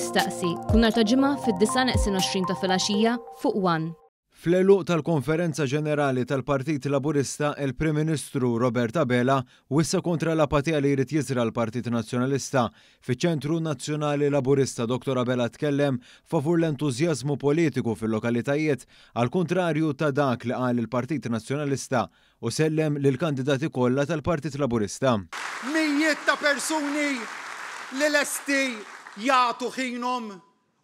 Jistaqsi, kull nhar ta' Ġimgħa fid-disgħa neqsin 20 ta' filgħaxija fuq One. Fl-għeluq tal-Konferenza Ġenerali tal-Partit Laburista, il-Prim Ministru Robert Abela wissa kontra l-apatija li jrid jiżra' l-Partit Nazzjonalista. Fiċ-Ċentru Nazzjonali Laburista, Dottor Abela tkellem favur l-entużjażmu politiku fil-lokalitajiet, għall-kuntrarju ta' dak li qal il-Partit Nazzjonalista, u sellem lill-kandidati kollha tal-Partit Laburista. Mijiet ta' persuni li lesti jagħtu ħinhom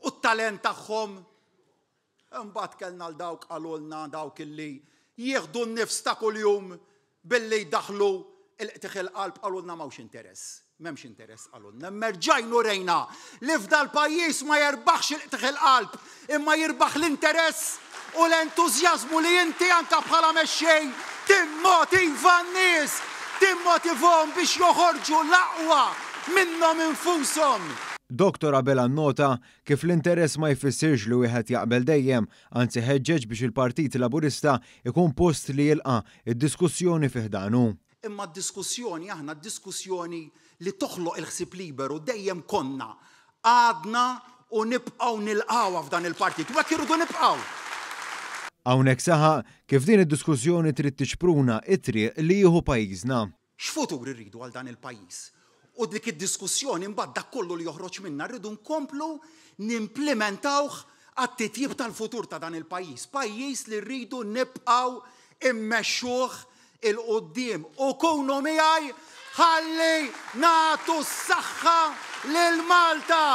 u t-talent tagħhom. Imbagħad kellna 'l dawk qalulna dawk illi jieħdu n-nifs ta' kuljum billi jdaħħlu l-qtigħ il-qalb qalulna m'hawnx interess. M'hemmx interess qalulna. Imma rġajna urejna li f'dal-pajjiż ma jerbaħx il-qtigħ il-qalb imma jirbaħ l-interess u l-entużjażmu li inti anke bħala mexxej timmotiva n-nies, timmotivhom biex joħorġu l-aqwa minnhom infushom. Dottor Abela nnota kif l-interess ma jfissirx li wieħed jaqbel dejjem, anzi ħeġġeġ biex il-Partit Laburista jkun post li jilqa' d-diskussjoni fi ħdanu. Imma d-diskussjoni, aħna d-diskussjoni li toħloq il-ħsieb liberu dejjem konna, għadna u nibqgħu nilqgħuha f'dan il-partit u hekk irridu nibqgħu. Hawnhekk saħaq kif din id-diskussjoni trid tixpruna t-triq li jieħu pajjiżna. X'futur irridu għal dan il-pajjiż? U dik id-diskussjoni mbagħad dak kollu li joħroġ minnha rridu nkomplu nimplimentawh għat-titjib tal-futur ta' dan il-pajjiż. Pajjiż li rridu nibqgħu mmexxuh 'il quddiem. U kunu miegħi ħalli nagħtu s-saħħa lil Malta!